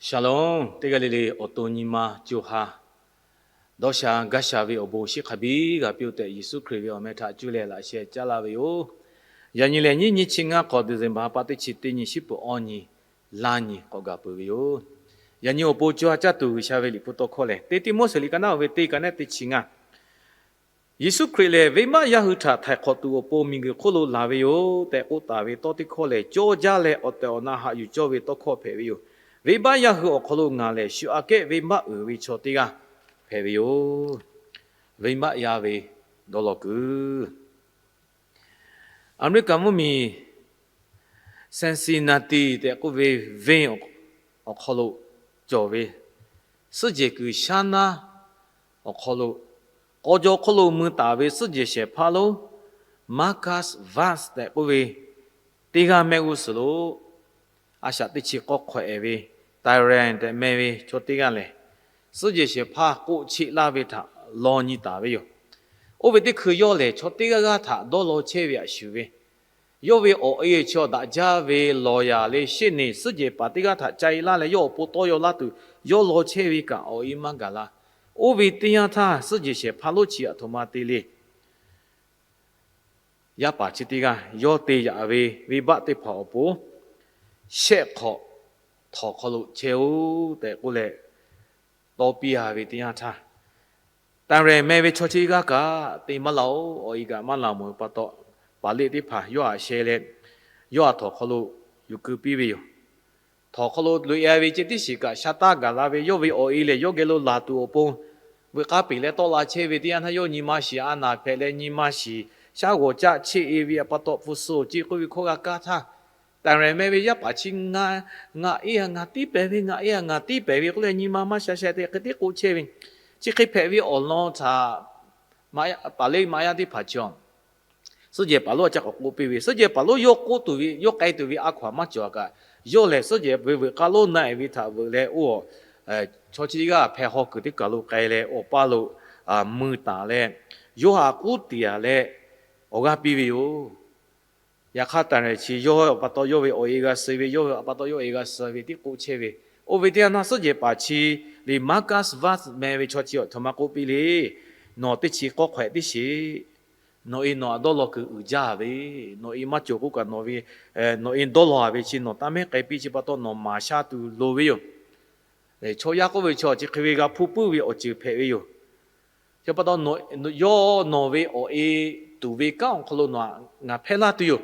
Shalom, teˇ g'aˇ le le awˬ to nyi ma co ha dawˇ sha gaˇ sha ve awˬ bon shiˉ hk'a biˇ g'a piˇ-oˆ tehꞈ, Yeˍsuˆ Hkriꞈ ve awˬ meh htaꞈ cuˇ leh laꞈ sheh caˉ laˇ ve yoˬ. Yaꞈ nyi lehˬ, nyiˇ nyi chi ngaˇ hk'awꞈ December ha pa teˇ chi teˇ nyi, shiˉ peuˬ awˇ nyi, laˇ nyi k'awꞈ gaˬ peuˬ ve yoˬ. Yaꞈ nyi awˬ pon co ha caˇ tuˬ G'uiˬsha ve liꞈ hpu tawˇ hkawˇ lehˬ, Teˇ Tiˆmoˉseˍ liꞈ ka naˉ oˇ ve teˇ ka nehˉ teˇ chi ngaˇ, Yeˍsuˆ Hkriꞈ lehˬ, venˇbaˆ yaˇ hui htaꞈ htaiˍ hk'awꞈ tuˬ awˬ pon miˬguiˬ hk'oˆ lo laˬ ve yoˬ tehꞈ k'oˆ taˍ ve tawˇ teˇ hkawˇ lehˬ, cawˇ jaˇ leh awˬ tehˬ awˬ na haꞈ yuˬ cawˇ ve tawˇ hkawˇ hpehꞈ ve yoˬ. Venˇbaˆ yaˇ hui awˬ hk'aw lo ngaˬ lehˬ, shu aꞈ kehˉ venˇbaˆ uiˍ ve chaw teˇ g'aˇ hpehꞈ ve yoˬ. Venˇbaˆ yaˇ ve dawˇ law kuiˬ. Aˍmeˍriˆkaˍ mvuhˇmiˬ Cincinnati tehꞈ k'oˆ ve venˇ awˬ hk'aw lo cawˬ ve suhˉ jehˬ kuiˬ shaˉ naˉ awˬ hk'aw lo, k'aw jaw hk'oˆ lo mui taˍ ve suhˉ jehˬ shehˍ hpaˇ lonˉ Marcus Vance tehꞈ k'oˆ ve teˇ g'aˇ mehˆ g'uˇ suhˍ lo, a shaꞈ teˇ chi k'awˇ hk'awehꞈ ve Tyrann tehꞈ meh ve chaw teˇ g'aˇ lehˬ, suhˉ jehˬ shehˍ hpaˇ k'oˆ cheˆ laˇ ve htaꞈ law nyi taˍ ve yoˬ. Oˇ ve teˇ hkui yawˇ lehˬ, chaw teˇ g'aˇ g'aˇ htaꞈ dawˇ law chehˇ ve a shuˍ ve, yawˇ ve awˬ e chaw daꞈ jaˇ ve lawˬ yaˍ le sheˆ neˍ suhˉ jehˬ paˍ teˇ g'aˇ htaꞈ ca e laˇ leh, yawˇ awˬ pon tawˇ yaw laˇ tuˬ yawˇ law chehˇ ve kaꞈ awˬ e maˇ gaˬ la. Oˇ ve teˇ yanˇ htaˇ, suhˉ jehˬ shehˍ hpaˇ lonˉ chi aˬ htoꞈ ma te le. Yaˇ paˍ chi teˇ g'aˇ yawˇ te yaꞈ ve venˇbaˆ teˇ hpaˍ awˬ pon shehˆ hk'awꞈ htawnˍ hk'aw lo chehˇ-oˆ tehꞈ k'oˆ leh tawˇ piˇ a ve teˇ yanˇ htaˇ, Tyrann meh ve chaw chi g'aˇ kaꞈ te maˇ laˇ-oˬ. Awˬ e kaꞈ maˇ laˬ mawˬ ve pa taw, paˍ leˆ teˇ hpaˍ yawˇ htaꞈ sheh leh, yawˇ htaꞈ htawnˍ hk'aw lo yuˬ keu piˇ ve yoˬ. Htawnˍ hk'aw lo loꞈ e ve ceh tiˉ shiˍ kaꞈ, sha taˇ gaˬ la ve yawˇ ve awˬ e lehˬ, yawˇ geh lo laˬ tuˬ awˬ pon veuꞈ k'aˉ peˍ leh tawˆ la chehˇ ve teˇ yanˇ htaˇ, yawˇ nyi ma shiˍ a naˍ hpehꞈ leh nyi ma shiˍ shaˉ g'awˬ caˆ cheˆ e ve pa taw, hpu suh awˬ ceˇ k'oˆ ve hkawˇ g'a kaˇ htaˇ, Tyrann meh ve yaˇ paˍ chi ngaˬ, ngaˬ e a ngaˬ tiˉ pehˍ ve, ngaˬ e a ngaˬ tiˉ pehˍ ve k'oˆ leh nyi ma maˇ sha sha te hk'e tiˉ k'oˆ chehˇ ve, chi hk'e hpehꞈ ve awˬ lawn htaꞈ paˍ leˆ maꞈ yaˇ teˇ hpaˍ chi a suhˉ jehˬ paˍ lonˉ a ca k'awꞈ k'oˆ piˇ ve, suhˉ jehˬ paˍ lonˉ yawˇ k'oˆ tuˬ ve, yawˇ k'ai tuˬ ve a hkaw-anˬ maˇ cawˬ a kaꞈ, yawˇ lehˬ suhˉ jehˬ ve veuꞈ k'aˉ lonˉ na-e ve htaꞈ veuꞈ leh, oˇ chaw chi g'aˇ hpeh haw kuiˬ teˇ kaˬ lo k'ai leh, awˬ paˇ lo mui taˍ leh, yawˇ htaꞈ k'uˉ tiˍ a leh awˬ g'aˇ piˇ ve yoˬ. Yaꞈ hk'aˇ, Tyrann chi yawˇ awˬ pa taw yawˇ ve awˬ e g'a suh ve, yawˇ ve awˬ pa taw yawˇ e g'a suh ve tiˉ k'oˆ chehˇ ve, oˇ ve teˇ yanˇ htaˇ suhˉ jehˬ paˍ chi le Marcus Vance meh ve chaw chi aˬ htoꞈ ma k'oˆ piˇ le. Nawˬ teˇ chi k'awˇ hk'awehꞈ tiˉ sheˍ. Nawˬ e nawˬ htaꞈ dawˇ law kuiˬ uiˍ jaˇ ve, nawˬ e maˇ cawˬ k'oˆ kaꞈ nawˬ ve, nawˬ e dawˇ law a ve chi nawˬ taˇ mehˉ k'ai piˇ chi pa taw nawˬ maˍ sha tuˬ loˍ ve yoˬ. Chaw yaˇ k'oˆ ve chaw chi hk'e ve g'a hpuˇ puiˉ ve awˬ ceuˬ hpehꞈ ve yoˬ. Chi pa taw, yawˇ nawˬ ve awˬ e tuˬ ve kanˉ awˬ hk'aw lo nawˬ htaꞈ ngaˬ hpehˇ laˇ tuˬ yoˬ.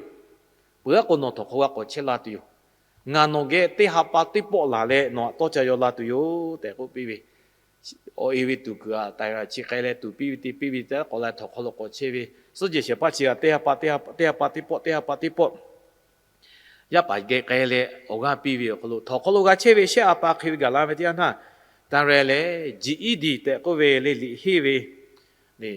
Peuˬ aˉ k'o nawˬ htawnˍ hk'aw g'a k'awꞈ chehˇ laˇ tuˬ yoˬ. Ngaˬ nawˬ geh teˇ ha pa teˇ pawˆ laˬ leh nawˬ htaꞈ tawˇ ca yaw la tuˬ yoˬ tehꞈ k'oˆ piˇ ve, awˬ e ve tuˬ kuiˬ a taˍ g'a chi k'ai leh tuˬ piˇ ve te piˇ ve te k'awꞈ la htawnˍ hk'aw lo k'awꞈ chehˇ ve, suhˉ jehˬ shehˍ hpaˇ chi g'a teˇ ha pa teˇ pawˆ, teˇ ha pa teˇ pawˆ yaˇ paˍ geh k'ai leh awˬ g'aˇ piˇ ve awˬ hk'aw lo, htawnˍ hk'aw lo g'a chehˇ ve shehˆ a pa hk'e ve gaˬ la ve teˇ yanˇ htaˇ, Tyrann lehˬ G E D tehꞈ k'oˆ ve le liꞈ henˇ ve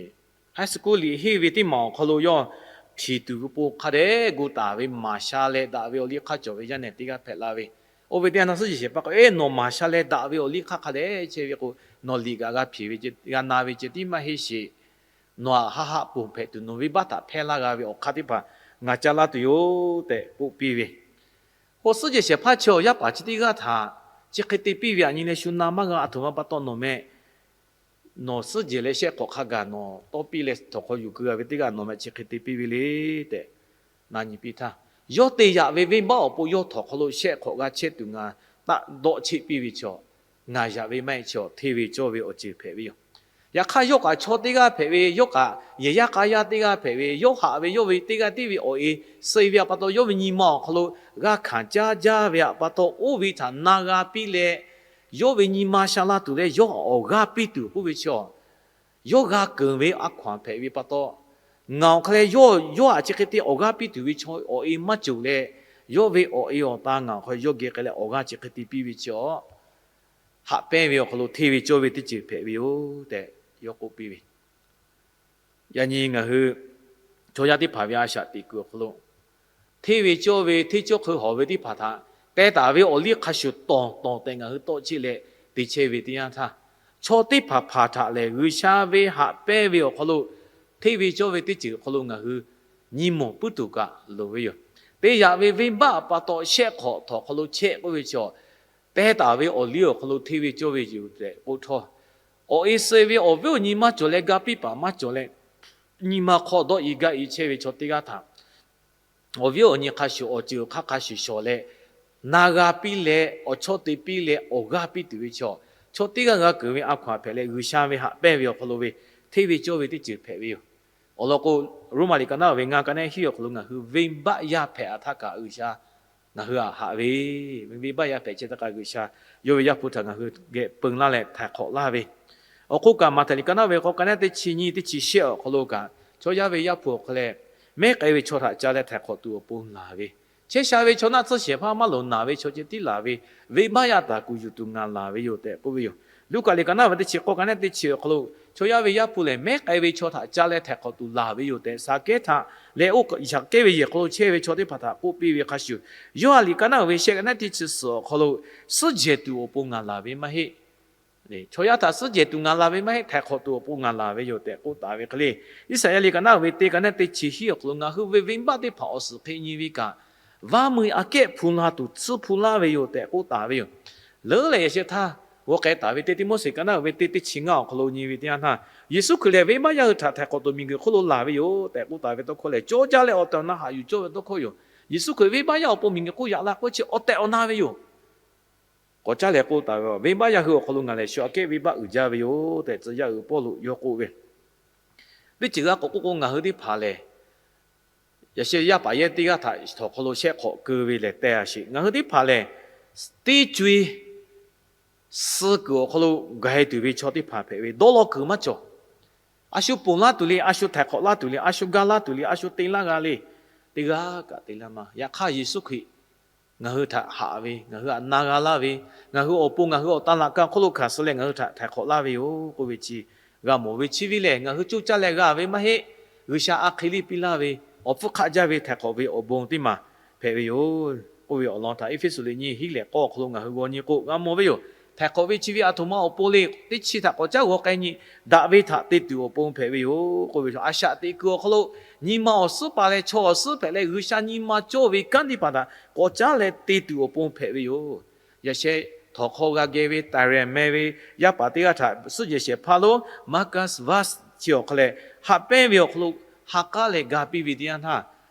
high school liꞈ henˇ ve teˇ maˬ awˬ hk'aw lo yawˇ htiˍ tuˬ ve pon hk'a dehꞈ gu taˍ ve maˍ sha leh daꞈ ve awˬ liˇ hk'aˇ cawˬ ve yaˇ nehˬ teˇ g'aˇ hpehꞈ la ve, oˇ ve teˇ yanˇ htaˇ suhˉ jehˬ shehˍ hpaˇ k'o, Eˬ, nawˬ maˍ sha leh daꞈ ve awˬ liˇ hk'aˇ hk'a dehꞈ chehˇ ve k'o, nawˬ liꞈ kaꞈ g'a hpeꞈ ve, g'a na ve ceh tiˉ maˇ heˆ sheˍ. Nawˬ htaꞈ haˆ haˆ ponˬ hpehꞈ tuˬ nawˬ venˇbaˆ htaꞈ hpehˇ laˇ g'a ve awˬ hk'aˇ teˇ hpaˍ ngaˬ ca laˇ tuˬ yoˬ tehꞈ k'oˆ piˇ ve. K'o, suhˉ jehˬ shehˍ hpaˇ chi awˬ yaˇ paˍ chi teˇ g'aˇ htaꞈ chi hk'e te piˇ ve aꞈ nyi leh shu na maˇ g'a, aˬ htoꞈ ma pa taw nawˬ meh nawˬ suhˉ jehˬ leh shehˆ hk'awꞈ hk'a gaˬ nawˬ tawˇ piˇ leh htawnˍ hk'aw yuˬ keu a ve teˇ g'aˇ nawˬ meh chi hk'e te piˇ ve le tehꞈ na nyi piˇ htaˇ, yawˇ te yaꞈ ve venˇbaˆ awˬ pon yawˇ htawnˍ hk'aw lo shehˆ hk'awꞈ g'a chehˇ tuˬ ngaˬ taˆ dawˆ cheˆ piˇ ve chaw, ngaˬ yaꞈ ve maˇ heˆ chaw, hteˇ ve cawˇ ve awˬ ceuˬ hpehꞈ ve yoˬ. Yaꞈ hk'aˇ, yawˇ kaꞈ chaw teˇ g'aˇ hpehꞈ ve, yawˇ kaꞈ yehˬ yaˇ k'a yaˇ teˇ g'aˇ hpehꞈ ve, yawˇ haꞈ ve yawˇ ve teˇ g'aˇ tiˉ ve awˬ e suh ve aꞈ pa taw, yawˇ ve nyi ma awˬ hk'aw lo g'a hkanˍ caˇ jaˇ ve aꞈ pa taw, oˇ ve htaꞈ na g'a piˇ leh, yawˇ ve nyi ma sha la tuˬ leh yawˇ awˬ g'aˇ piˇ tuˬ k'oˆ ve chi a, yawˇ g'a keunˍ ve a hkaw-anˬ hpehꞈ ve pa taw, ngaˬ awˬ hk'a leh yawˇ, yawˇ htaꞈ chi hk'e te awˬ g'aˇ piˇ tuˬ ve chaw awˬ e maˇ cawˬ leh, yawˇ ve awˬ e awˬ ta ngaˬ awˬ hk'a yawˇ geh k'ai leh awˬ g'aˇ chi hk'e te piˇ ve chi a, haꞈ pehnˇ ve awˬ hk'aw lo hteˇ ve cawˇ ve teˇ ceuˬ hpehꞈ ve yoˬ tehꞈ yawˇ k'oˆ piˇ ve. Yaꞈ nyi ngaˬ hui chaw yaˇ teˇ hpaˍ ve a shaꞈ teꞈ kuiˬ awˬ hk'aw lo, hteˇ ve cawˇ ve hteˇ cawˇ hk'eun hawˬ ve teˇ hpaˍ htaꞈ teh taˍ ve awˬ liˇ hk'a shuˍ tawˍ tawˍ tehꞈ ngaˬ hui tawˆ cheˆ leh te chehˇ ve teˇ yanˇ htaˇ, chaw teˇ hpaˍ hpaˍ htaꞈ lehˬ G'uiˬsha ve haꞈ pehnˇ ve awˬ hk'aw lo, hteˇ ve cawˇ ve teˇ ceuˬ awˬ hk'aw lo ngaˬ hui nyi mawˬ puiˉ tuˬ kaꞈ loˍ ve yoˬ. Te yaꞈ ve venˇbaˆ pa taw shehˆ hk'awꞈ htawnˍ hk'aw lo chehˇ k'oˆ ve chi a, teh taˍ ve awˬ liˇ awˬ hk'aw lo hteˇ ve cawˇ ve yoˬ tehꞈ k'oˆ htawˇ, awˬ e suh ve awˬ viˉ awˬ nyi maˇ cawˬ leh ga piˇ paˍ maˇ cawˬ leh, nyi ma hk'aw dawˆ e gaˇ e chehˇ ve chaw teˇ g'aˇ htaꞈ awˬ viˉ awˬ nyi hk'a shuˍ awˬ ceuˬ hk'a hk'a shuˍ shawˍ leh, na g'a piˇ leh awˬ chawˇ te piˇ leh awˬ g'aˇ piˇ tuˬ ve chaw, chaw teˇ g'aˇ g'a keunˍ ve a hkaw-anˬ hpehꞈ leh G'uiˬsha ve haꞈ pehnˇ ve awˬ hk'aw lo ve hteˇ ve cawˇ ve teˇ ceuˬ hpehꞈ ve yoˬ. Awˬ lawn k'o, Roˉmaꞈ liꞈ ka naˉ ve ngaˇ ka nehˉ hiˉ awˬ hk'aw lo ngaˬ hui venˇbaˆ yaˇ hpehꞈ a htaˇ kaꞈ G'uiˬsha ngaˬ hui htaꞈ haꞈ ve, venˇbaˆ yaˇ hpehꞈ chehˇ htaˇ kaꞈ G'uiˬsha yawˇ ve Yaˇ hpu htaꞈ ngaˬ hui geh peun laˇ leh htaiˍ hk'awꞈ laˇ ve. Awˬ hk'oˆ kaꞈ, Maꞈhtehˍ liꞈ ka naˉ ve k'awˇ ka nehˉ teˇ chi nyiˇ teˇ chi shehˆ awˬ hk'aw lo kaꞈ, chaw yaˇ ve Yaˇ hpu awˬ hk'aw leh mehˉ k'ai ve chaw htaꞈ ca leh htaiˍ hk'awꞈ tuˬ awˬ pon laˬ ve, chehˇ sha ve chaw naˆ tsuhˇ shehˍ hpaˇ maˇ loˍ naˬ ve chaw ceh tiˉ laˬ ve, venˇbaˆ yaˇ taˍ kuˬ yuˬ tuˬ ngaˬ laˬ ve yoˬ tehꞈ k'oˆ ve yoˬ. Luˉkaꞈ liꞈ ka naˉ ve teˇ chi k'awˇ ka nehˉ teˇ chi awˬ hk'aw lo, chaw yaˇ ve Yaˇ hpu lehˬ mehˉ k'ai ve chaw htaꞈ ca leh htaiˍ hk'awꞈ tuˬ laˬ ve yoˬ tehꞈ, Saˍkehˉ htaꞈ leh oˇ Saˍkehˉ ve yehˬ hk'aw lo chehˇ ve chaw teˇ hpaˍ htaꞈ k'oˆ piˇ ve hk'a shuˍ, Yoˇhanˬ liꞈ ka naˉ ve shehˆ ka nehˉ teˇ chi suhˍ awˬ hk'aw lo, suhˉ jehˬ tuˬ awˬ pon ngaˬ laˬ ve maˇ heˆ. Chaw yaˇ htaꞈ suhˉ jehˬ tuˬ ngaˬ laˬ ve maˇ heˆ, htaiˍ hk'awꞈ tuˬ awˬ pon ngaˬ laˬ ve yoˬ tehꞈ k'oˆ taˍ ve hk'e le. Iˉsaˍyaˆ liꞈ ka naˉ ve teˇ ka nehˉ teˇ chi hiˉ awˬ hk'aw lo, ngaˬ hui ve venˇbaˆ teˇ hpaˍ awˬ suhˍ hk'e nyi ve kaꞈ, vaˇ mui aꞈ kehˉ hpu la tuˬ tsuhˇ hpu laˇ ve yoˬ tehꞈ k'oˆ taˍ ve yoˬ. Leuˉ leh yaꞈ sheh htaˇ g'aw k'ai taˍ ve teˇ Tiˆmoˉseˍ ka naˉ ve teˇ teˇ chi ngaˇ awˬ hk'aw lo nyi ve teˇ yanˇ htaˇ, Yeˍsuˆ Hkriꞈ lehˬ venˇbaˆ yaˇ hui htaꞈ htaiˍ hk'awꞈ tuˬ miˬguiˬ hk'oˆ lo laˬ ve yoˬ tehꞈ k'oˆ taˍ ve tawˇ hkawˇ lehˬ, cawˇ jaˇ leh awˬ tehˬ awˬ na haꞈ yuˬ cawˇ ve tawˇ hkawˇ yoˬ. Yeˍsuˆ Hkriꞈ venˇbaˆ yaˇ awˬ pon miˬguiˬ hk'oˆ yaꞈ la k'oˆ chi awˬ tehˬ awˬ na ve yoˬ. K'awꞈ caˉ leh k'oˆ taˍ ve, venˇbaˆ yaˇ hui awˬ hk'aw lo ngaˬ lehˬ shu aꞈ kehˉ venˇbaˆ uiˍ jaˇ ve yoˬ tehꞈ, tcuh yaˇ uiˍ Pawˇluꞈ yawˇ k'oˆ ve. Teˇ ceuˬ g'a k'awꞈ k'oˆ k'o, ngaˬ hui teˇ hpaˍ lehˬ, yaꞈ sheh yaˇ paˍ yehˇ teˇ g'aˇ htaꞈ htawnˍ hk'aw lo shehˆ hk'awꞈ keu ve lehˬ teh a sheˍ. Ngaˬ hui teˇ hpaˍ lehˬ, teˇ co-e suh kuiˬ awˬ hk'aw lo gaˬ e tuˬ ve chaw teˇ hpaˍ hpehꞈ ve, dawˇ law kuiˬ maˇ cawˬ. A shu ponˬ laˇ tuˬ le, a shu htaiˍ hk'awꞈ laˇ tuˬ le, a shu ga laˇ tuˬ le, a shu te laˇ g'a le, teˇ g'aˇ kaꞈ te laˇ maˇ. Yaꞈ hk'aˇ Yeˍsuˆ Hkriꞈ ngaˬ hui htaꞈ haꞈ ve, ngaˬ hui htaꞈ na g'a laˇ ve, ngaˬ hui awˬ pon ngaˬ hui awˬ taˇ laꞈ ka hk'oˆ lo hkanˍ suh leh ngaˬ hui htaꞈ htaiˍ hk'awꞈ laˇ ve yoˬ k'oˆ ve chi g'a mawˬ ve. Chi ve lehˬ, ngaˬ hui coˇ caˇ leh g'a ve maˇ heˆ. G'uiˬsha a hk'e liˇ piˇ laˇ ve, awˬ hpfuhˇ hk'aˆ jaˇ ve htaiˍ hk'awꞈ ve awˬ bon teˇ maˬ hpehꞈ ve yoˬ k'oˆ ve awˬ lawn htaꞈ Eˇfeˇsuꞈ liꞈ nyiˇ hiˉ lehˬ k'awˇ awˬ hk'aw lo ngaˬ hui g'aw nyi k'o g'a mawˬ ve yoˬ. Htaiˍ hk'awꞈ ve chi ve a htoꞈ ma awˬ pon le, teˇ chi htaꞈ k'awꞈ caˉ g'aw k'ai nyi, daꞈ ve htaꞈ te tuˬ awˬ pon hpehꞈ ve yoˬ k'oˆ ve. A shaꞈ teꞈ kuiˬ awˬ hk'aw lo nyi ma awˬ suhˉ pa leh chaw awˬ suhˉ hpehꞈ leh G'uiˬsha nyi ma cawˇ ve kanˉ teˇ hpaˍ htaꞈ k'awꞈ caˉ leh te tuˬ awˬ pon hpehꞈ ve yoˬ. Yaꞈ sheh htawnˍ hk'aw g'a geh ve taiˍ rehˍ meh ve yaˇ paˍ teˇ g'aˇ htaꞈ suhˉ jehˬ shehˍ hpaˇ lonˉ Markus Watts chi awˬ hk'a leh haꞈ pehnˇ ve awˬ hk'aw lo ha k'aˉ leh ga piˇ ve teˇ yanˇ htaˇ,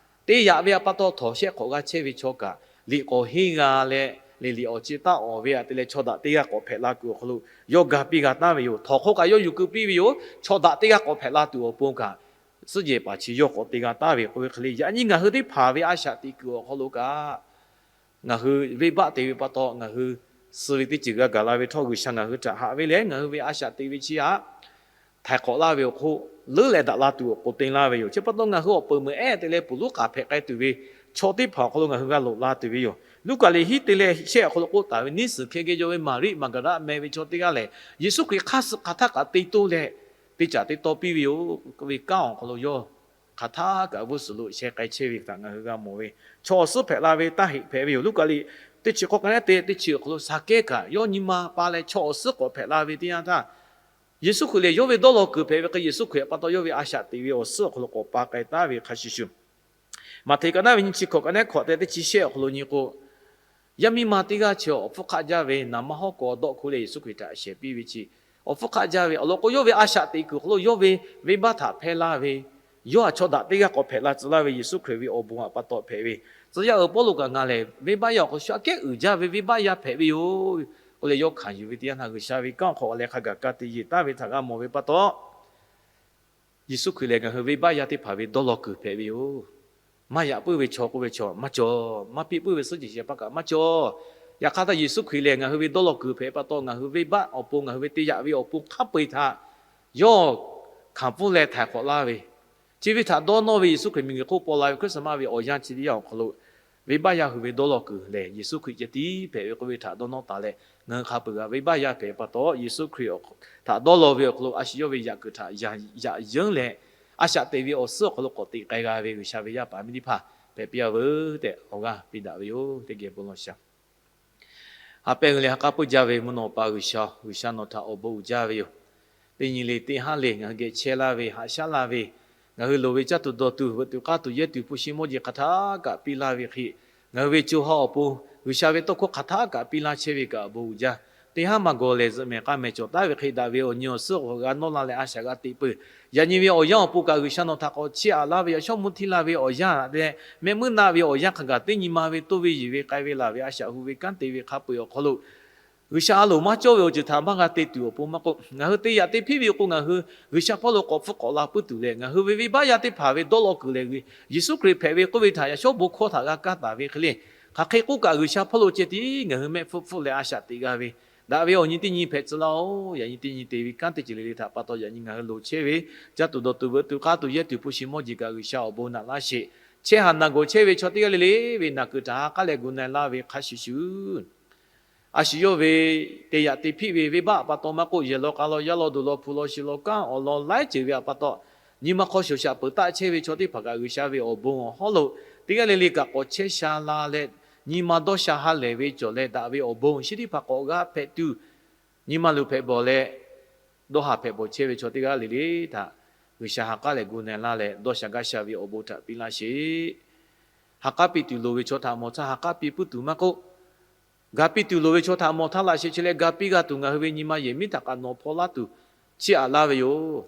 te yaꞈ ve pa taw htawnˍ shehˆ hk'awꞈ g'a chehˇ ve chaw kaꞈ liꞈ k'awꞈ henˇ g'a leh, liꞈ liꞈ awˬ ci taˆ awˬ ve aꞈ te leh chaw daꞈ teˇ g'aˇ k'awꞈ hpehꞈ la kuiˬ awˬ hk'aw lo yawˇ ga piˇ g'a taˍ ve yoˬ. Htawnˍ hk'aw kaꞈ yawˇ yuˬ keu piˇ ve yoˬ. Chaw daꞈ teˇ g'aˇ k'awꞈ hpehꞈ la tuˬ awˬ pon kaꞈ, suhˉ jehˬ paˍ chi yawˇ k'awꞈ te g'a taˍ ve k'oˆ ve hk'e le. Yaꞈ nyi ngaˬ hui teˇ hpaˍ ve a shaꞈ teꞈ kuiˬ awˬ hk'aw lo kaꞈ, ngaˬ hui venˇbaˆ te ve pa taw, ngaˬ hui suh ve teˇ ceuˬ g'a gaˬ la ve htawˇ, G'uiˬsha ngaˬ hui htaꞈ haꞈ ve lehˬ, ngaˬ hui ve a shaꞈ teꞈ ve chi aꞈ htaiˍ hk'awꞈ laˇ ve awˬ hk'oˆ leuˉ leh daꞈ la tuˬ awˬ pon te laˇ ve yoˬ. Chi pa taw ngaˬ hui awˬ peuˬ meuˬ ehˉ te leh poˬ lonˉ k'aˍ hpehꞈ k'ai tuˬ ve chaw teˇ hpaˍ awˬ hk'aw lo ngaˬ hui g'a loꞈ la tuˬ ve yoˬ. Luˉkaꞈ liꞈ hiˉ te leh shehˆ awˬ hk'aw lo k'oˆ taˍ ve, neˇ suhˍ hkeh geh yaw ve Maˍriˆ Maˍgaˍdaˆ meh ve chaw teˇ g'aˇ lehˬ, Yeˍsuˆ Hkriꞈ hk'aˇ suh hk'aˬ htaˇ kaꞈ te toˇ leh te caˍ te taw piˇ ve yoˬ. Ve kanˉ awˬ hk'aw lo yawˇ hk'aˬ htaˇ kaꞈ g'uˇ suhˍ lo sheh k'ai chehˇ ve htaꞈ ngaˬ hui g'a mawˬ ve, chaw awˬ suhˉ hpehꞈ la ve taˇ heˆ hpehꞈ ve yoˬ. Luˉkaꞈ liꞈ teˇ chi k'awˇ ka nehˉ te teˇ chi awˬ hk'aw lo Saˍkehˇ kaꞈ yawˇ nyi ma pa leh chaw awˬ suhˉ k'awꞈ hpehꞈ la ve teˇ yanˇ htaˇ, Yeˍsuˆ Hkriꞈ lehˬ yawˇ ve dawˇ law kuiˬ hpehꞈ ve hk'e, Yeˍsuˆ Hkriꞈ pa taw yawˇ ve a shaꞈ teꞈ ve awˬ suhˉ awˬ hk'aw lo k'awꞈ pa k'ai taˍ ve hk'a shuˍ shuˍ, Maꞈhtehˍ ka naˉ ve nyiˇ chi hkawꞈ ka nehˉ hkawꞈ te teˇ chi shehˆ awˬ hk'aw lo nyi k'o, yaˇ miˇ ma teˇ g'aˇ chi awˬ hpfuhˇ hk'aˆ jaˇ ve naˍ manˇ hawˉ k'aw dawˆ hk'oˆ leh Yeˍsuˆ Hkriꞈ htaꞈ shehˍ piˇ ve chi, awˬ hpfuhˇ hk'aˆ jaˇ ve awˬ lawn k'o, yawˇ ve a shaꞈ teꞈ kuiˬ hk'aw lo yawˇ ve venˇbaˆ htaꞈ hpehˇ laˇ ve, yawˇ htaꞈ chaw daꞈ teˇ g'aˇ k'awꞈ hpehꞈ la tcuh laˇ ve Yeˍsuˆ Hkriꞈ ve awˬ bon htaꞈ pa taw hpehꞈ ve. Tcuh yaˇ uiˍ Pawˇluꞈ kaꞈ, ngaˬ lehˬ venˇbaˆ yaˇ awˬ hk'aw shu aꞈ kehˉ uiˍ jaˇ ve venˇbaˆ yaˇ hpehꞈ ve yoˬ k'oˆ leh yawˇ hkanˍ yuˬ ve teˇ yanˇ htaˇ, G'uiˬsha ve kanˉ awˬ hk'aw leh hk'a gaˬ ka te yeˬ taˍ ve htaꞈ g'a mawˬ ve pa taw, Yeˍsuˆ Hkriꞈ lehˬ ngaˬ hui venˇbaˆ yaˇ teˇ hpaˍ ve dawˇ law kuiˬ hpehꞈ ve yoˬ. Maˇ yaꞈ puiˉ ve chaw k'oˆ ve chaw maˇ cawˬ. Maˇ piˇ puiˉ ve suhˉ jehˬ shehˍ hpaˇ kaꞈ maˇ cawˬ. Yaꞈ hk'aˇ htaˇ Yeˍsuˆ Hkriꞈ lehˬ ngaˬ hui ve dawˇ law kuiˬ hpehꞈ pa taw, ngaˬ hui venˇbaˆ awˬ pon, ngaˬ hui ve te yaꞈ ve awˬ pon hk'a peu-eˬ htaꞈ yawˇ hkanˍ pfuhˇ leh htaiˍ hk'awꞈ laˇ ve, chi ve htaꞈ dawˇ nawˇ ve Yeˍsuˆ Hkriꞈ miˬguiˬ hk'oˆ paw la ve Christmas ve awˬ yanˇ chi teˇ yanˇ awˬ hk'aw lo, venˇbaˆ yaˇ hui ve dawˇ law kuiˬ lehˬ Yeˍsuˆ Hkriꞈ ceh tiˉ hpehꞈ ve k'oˆ ve htaꞈ dawˇ nawˇ taˍ leh, ngaˬ hui hk'a peu-eˬ g'a venˇbaˆ yaˇ hpehꞈ pa taw, Yeˍsuˆ Hkriꞈ htaꞈ dawˇ law ve awˬ hk'aw lo a shu yawˇ ve yaꞈ kuiˬ htaꞈ yaꞈ yeunˇ leh, a shaꞈ teꞈ ve awˬ suhˉ awˬ hk'aw lo k'awꞈ teꞈ k'ai g'a ve G'uiˬsha ve yaˇ paˍ miˇ teˇ hpaˍ hpehꞈ piˇ-a veuˬ tehꞈ awˬ g'aˇ piˇ daꞈ ve yoˬ. Teˇ geh bon lawˬ shaˍ. Ha pehˇ g'uiˬ leh ha k'aˉ peuˇ jaˇ ve mvuhˇ naw pa G'uiˬsha, G'uiˬsha nawˬ htaꞈ awˬ bon uiˍ jaˇ ve yoˬ. Teˇ nyi le teˇ haˉ le ngaˬ hui geh chehˇ laˇ ve, haꞈ shaˉ laˇ ve, ngaˬ hui loˍ ve caˇ tuˬ dawˬ tuˬ, veuꞈ tuˬ k'aˇ tuˬ, yehˇ tuˬ hpu shi mawˇ jeˬ hk'aˬ htaˇ kaꞈ piˇ laˇ ve hk'e, ngaˬ hui ve co ha awˬ pon G'uiˬsha ve tawˇ hkawˇ hk'aˬ htaˆ kaꞈ piˇ laˇ chehˇ ve kaꞈ bon uiˍ jaˇ. Teˇ haˉ maˇ gawˬ lehˬ zuhꞈ mehˍ k'a mehˍ cawˬ taˍ ve hk'e, daꞈ ve awˬ nyi awˬ suhˉ awˬ g'a nawˇ la leh a shaꞈ g'a teꞈ peuˬ. Yaꞈ nyi ve awˬ yanˇ awˬ pon kaꞈ G'uiˬsha nawˬ htaꞈ k'awꞈ chiˇ aꞈ laˇ ve, yaꞈ shawˉ mvuhˇ htiˇ la ve awˬ yanˇ leh, mehˆ muiˉ naˆ ve awˬ yanˇ hk'a gaˬ teˇ nyi ma ve toˇ ve yeˬ ve k'ai ve laˬ ve a shaꞈ hu ve kanˉ te ve hk'a peu-eˬ awˬ hk'aw lo, G'uiˬsha a loˍ maˇ cawˇ ve awˬ ceuˬ htaꞈ maˇ g'a te tuˬ awˬ pon maˇ k'oˆ, ngaˬ hui te yaꞈ te hpiˇ ve k'o, ngaˬ hui G'uiˬsha hpawˇ lo k'awꞈ hpfuhˇ k'awꞈ la puiˉ tuˬ leh, ngaˬ hui ve venˇbaˆ yaˇ teˇ hpaˍ ve dawˇ law kuiˬ lehˬ, Yeˍsuˆ Hkriꞈ hpehꞈ ve k'oˆ ve htaꞈ yaꞈ shawˉ bon hkawˇ htaꞈ g'a kaˇ taˍ ve hk'e le. Hk'aˬ hk'e k'oˆ kaꞈ, G'uiˬsha hpawˇ lo ceh tiˉ ngaˬ hui mehˆ hpfuhˆ hpfuhˆ leh a shaꞈ teꞈ g'a ve, daꞈ ve awˬ nyi teˇ nyi hpehꞈ tcuh laˇ-oˬ. Yaꞈ nyi teˇ nyi te ve kanˉ teˇ ceuˬ le le htaꞈ pa taw yaꞈ nyi ngaˬ hui loˍ chehˇ ve, caˇ tuˬ dawˬ tuˬ veuꞈ tuˬ k'aˇ tuˬ yehˇ tuˬ hpu shi mawˇ jeˬ kaꞈ G'uiˬsha awˬ bon naꞈ laˇ sheˍ. Chehˇ haˍ naˬ gawˬ chehˇ ve chaw teˇ g'aˇ le le ve naˬ kuiˬ htaꞈ ha k'aˉ leh gu na-e laˇ ve hk'a shuˍ shuˍ, a shu yawˇ ve te yaꞈ te hpiˇ ve venˇbaˆ pa taw maˇ k'oˆ, yehˬ law k'a law, yaˇ law duˬ law, hpu law shi law, kanˉ awˬ lawn laiˉ ceuˬ ve htaꞈ pa taw, nyi ma hk'aw shoˍ shaꞈ peuˬ taˆ chehˇ ve chaw teˇ hpaˍ kaꞈ G'uiˬsha ve awˬ bon awˬ hawˉ lo teˇ g'aˇ le le kaꞈ k'awꞈ chehˇ sha la leh, nyi ma dawˇ sha ha lehˬ ve cawˬ leh, daꞈ ve awˬ bon shinˉ teˇ hpaˍ k'awꞈ g'aˇ hpehꞈ tuˬ, nyi ma luˬ hpehꞈ bawˬ leh, dawˇ ha hpehꞈ bawˬ chehˇ ve chaw teˇ g'aˇ le le htaꞈ G'uiˬsha ha k'aˉ leh gu na-e laˇ leh, dawˇ sha gaˇ sha ve awˬ bon htaꞈ piˇ laˇ sheˍ. Ha k'aˉ piˇ tuˬ loˍ ve chaw htaꞈ mawˬ htaˇ ha k'aˉ piˇ puiˉ tuˬ maˇ k'oˆ, ga piˇ tuˬ loˍ ve chaw htaꞈ mawˬ htaˇ laꞈ sheh chi leh ga piˇ g'a tuˬ ngaˬ hui ve nyi ma yehˬ miˉ htaꞈ k'aꞈ nawˬ hpaw laˇ tuˬ chiˇ aꞈ laˇ ve yoˬ.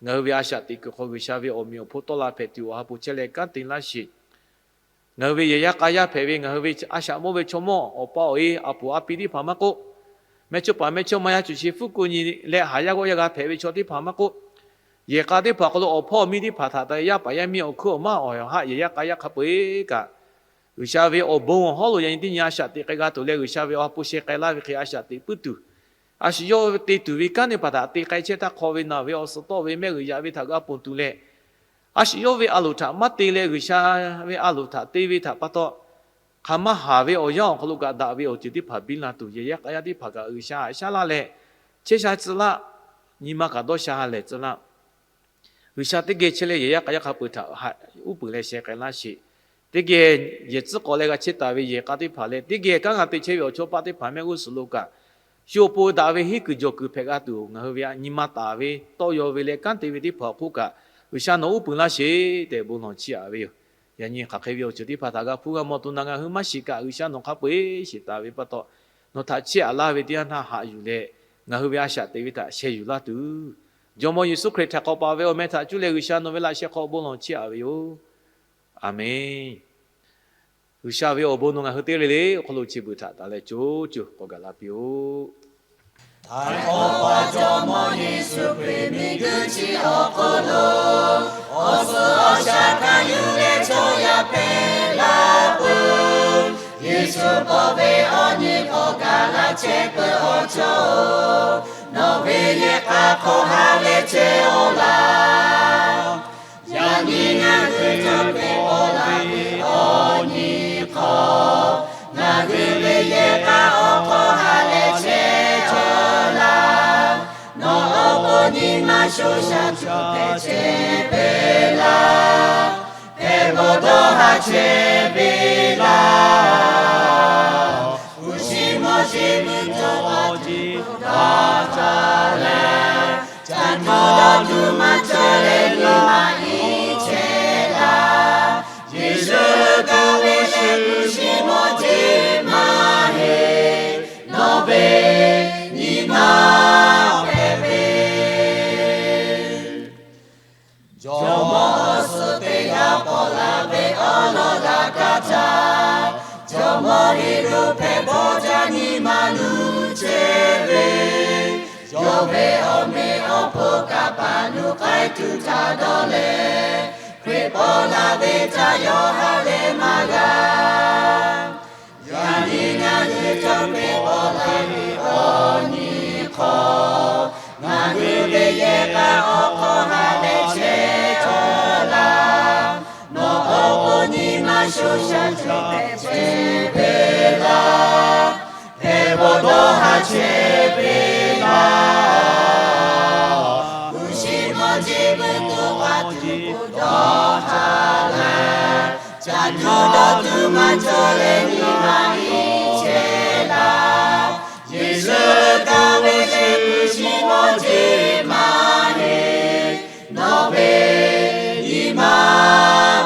Ngaˬ hui ve a shaꞈ teꞈ kuiˬ hk'aw G'uiˬsha ve awˬ meꞈ awˬ hponˇ tawˆ la hpehꞈ tuˬ awˬ ha hpu chehˇ leh kanˉ te laˇ sheˍ. Ngaˬ hui ve yehˬ yaˇ k'a yaˇ hpehꞈ ve ngaˬ hui ve a shaꞈ mawˇ ve chaw mawˇ awˬ pa awˬ e a puˍ a pi teˇ hpaˍ maˇ k'oˆ, mehˇchawˇ paˍ mehˇchawˇma yaˇ cuˬ shi fuˉ ku nyi leh haˍ yaˇ g'awˇ yaˇ g'a hpehꞈ ve chaw teˇ hpaˍ maˇ k'oˆ, yehˬ k'a teˇ hpaˍ awˬ hk'aw lo awˬ hpawˇ awˬ miˇ teˇ hpaˍ htaꞈ taˍ yaˇ paˍ yaˇ miˇ awˬ hkuiˉ awˬ maˇ awˬ haꞈ yehˬ yaˇ k'a yaˇ hk'a peu-eˬ kaꞈ, G'uiˬsha ve awˬ bon awˬ hawˉ lo yaꞈ nyi teˇ nyi a shaꞈ teꞈ k'ai g'a tuˬ leh, G'uiˬsha ve awˬ ha hpu sheh k'ai laˇ ve hk'e a shaꞈ teꞈ puiˉ tuˬ, a shu yawˇ te tuˬ ve kanˉ teˇ hpaˍ htaꞈ te k'ai chehˇ htaˇ, hk'aw ve naˬ ve awˬ suhˍ tawˆ ve mehˆ g'uiˬ yaꞈ ve htaꞈ g'a ponˬ tuˬ leh, a shu yawˇ ve a loˍ htaꞈ maˇ te leh G'uiˬsha ve a loˍ htaꞈ te ve htaꞈ pa taw, hk'aˬ maˇ haˍ ve awˬ yanˇ awˬ hk'aw lo kaꞈ daꞈ ve awˬ ceuˬ teˇ hpaˍ biˇ la tuˬ, yehˬ yaˇ k'a yaˇ teˇ hpaˍ kaꞈ G'uiˬsha haꞈ shaˉ laˇ leh, chehˇ sha tcuh laˇ, nyi ma kaꞈ dawˇ sha ha lehˬ tcuh laˇ. G'uiˬsha teˇ geh chehˇ leh yehˬ yaˇ k'a yaˇ hk'a peu-eˬ htaꞈ haꞈ uˉ peunˍ leh sheh k'ai laˇ sheˍ. Teˇ geh yehˬ tcuhˉ k'awꞈ leh g'a chehˇ taˍ ve yehˬ k'a teˇ hpaˍ leh, teˇ geh kanˉ g'a te chehˇ ve awˬ chawˇ paˆ teˇ hpaˍ mehˆ g'uˇ suhˍ lo kaꞈ, shu awˬ pon daꞈ ve henˇ kuiˬ jawˬ kuiˬ hpehꞈ g'a tuˬ, ngaˬ hui ve nyi ma taˍ ve tawˇ yaw ve leh kanˉ te ve teˇ hpaˍ awˬ hk'oˆ kaꞈ, G'uiˬsha nawˬ uˉ peunˍ laˇ sheˍ tehꞈ bon lawˬ chiˇ aꞈ ve yoˬ. Yaꞈ nyi hk'aˬ hk'e ve awˬ ceuˬ teˇ hpaˍ htaꞈ g'a hpuˇ g'a mawˬ tuˬ na ngaˬ hui maˇ shiˍ kaꞈ, G'uiˬsha nawˬ hk'a peu-eˬ shiˍ taˍ ve pa taw, nawˬ htaꞈ chiˇ aꞈ laˇ ve teˇ yanˇ htaˇ haꞈ yuˬ leh, ngaˬ hui ve a shaꞈ teꞈ ve htaꞈ sheh yuˬ laˇ tuˬ, Jawˇmawˇ Yeˍsuˆ Hkriꞈ htaꞈ k'awꞈ paˍ ve awˬ meh htaꞈ cuˇ leh G'uiˬsha nawˬ ve laꞈ sheh hk'aw bon lawˬ chiˇ aꞈ ve yoˬ. Aˬmenˍ. G'uiˬsha ve awˬ bon nawˬ ngaˬ hui teˇ g'aˇ le le awˬ hk'aw lo chi beuꞈ htaꞈ taˍ leh co co k'awꞈ gaˬ la piˇ-oˆ. Htaiˍ hk'awꞈ pa Jawˇmawˇ Yeˍsuˆ Hkriꞈ miˬguiˬ chi awˬ hk'aw lo, awˬ suhˍ awˬ shaˍ hkanˍ yuˬ leh chaw yaˇ hpehꞈ la peuˬ. Yeˍsuˆ bawˬ ve awˬ nyi k'awꞈ gaˬ la chehˇ peuˬ awˬ chawˇ-oˬ, nawˬ ve yehˬ k'a hk'aw ha leh chehˇ-aw laˇ. Yaꞈ nyi ngaˬ hui caˇ ve awˬ laꞈ ve awˬ nyi hk'aw, ngaˬ hui ve yehˬ k'a awˬ hk'aw ha leh chehˇ-aw laˇ. Nawˬ awˬ pon nyi ma sho shaˍ cawˬ hpehꞈ chehˇ ve laˇ. Hpehꞈ bawˬ dawˇ ha chehˇ ve laˇ. Hpu shi mawˇ jeˬ mvuhˇ cawˬ awˬ jeˬ dawˇ ha leh, caˇ tuˬ dawˇ tuˬ maˇ cawˬ leh nyi ma iˉ chehˇ laˇ. Yeˍsuˆ kaꞈ ve leh hpu shi mawˇ jeˬ maˇ heˆ. Nawˬ ve nyi ma hpehꞈ ve Jawˇmawˇ suh teˇ g'aˇ paw la ve awˬ lawn daꞈ kaˇ htaˇ, Jawˇmawˇ Heˍroˆ hpehꞈ bawˬ jaˇ nyi ma luˬ chehˇ ve, yawˇ ve awˬ meꞈ awˬ hponˇ kaꞈ paˍ nuˇ k'ai tuˬ htaꞈ dawˇ leh, Hkriꞈ paw la ve htaꞈ yawˇ ha leh maˇ g'a. Yaꞈ nyi ngaˬ hui caˇ ve awˬ laꞈ ve awˬ nyi hk'aw, ngaˬ hui ve yehˬ k'a awˬ hk'aw ha leh chehˇ-aw laˇ. Nawˬ awˬ pon nyi ma sho shaˍ cawˬ hpehꞈ chehˇ ve laˇ. Hpehꞈ bawˬ dawˇ ha chehˇ ve laˇ. Hpu shi mawˇ jeˬ mvuhˇ tuˬ k'a tuˬ dawˇ ha leh, caˇ tuˬ dawˇ tuˬ maˇ cawˬ leh nyi ma iˉ chehˇ laˇ. Yeˍsuˆ kaꞈ ve leh hpu shi mawˇ jeˬ maˇ heˆ. Nawˬ ve nyi ma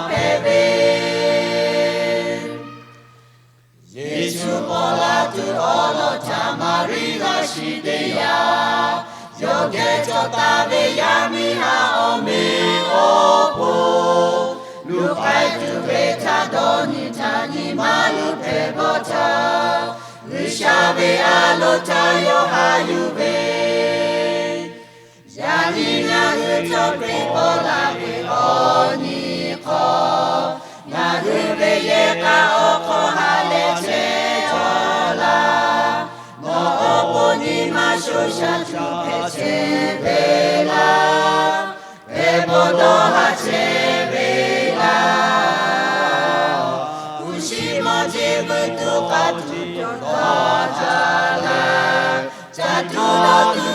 hpehꞈ ve, Yeˍsuˆ Yeˍsuˆ paw la tuˬ awˬ lawn htaꞈ Maˍriˆ laˇ shiˍ teˇ yanˇ, yawˇ geh cawˬ taˍ ve yaˇ miˇ haˉ awˬ meꞈ awˬ hponˇ, luˬ k'ai tuˬ ve htaꞈ dawˇ nyi htaˇ, nyi ma luˬ hpehꞈ bawˬ htaˇ, G'uiˬsha ve a loˍ htaꞈ yawˇ haꞈ yuˬ ve Yaꞈ nyi ngaˬ hui chaw Hkriꞈ paw la ve awˬ nyi hk'aw, ngaˬ hui ve yehˬ k'a awˬ hk'aw ha lehˬ chehˇ cawˬ laˇ. Nawˬ awˬ pon nyi ma sho sha tuˬ hpehꞈ chehˇ ve laˇ. Hpehꞈ bawˬ dawˇ haˍ chehˇ ve laˇ. Hpu shi mawˇ jeˇ vuiˬ tuˬ k'a tuˬ cawˬ dawˇ haˍ laˇ. Caˬ tuˬ dawˇ tuˬ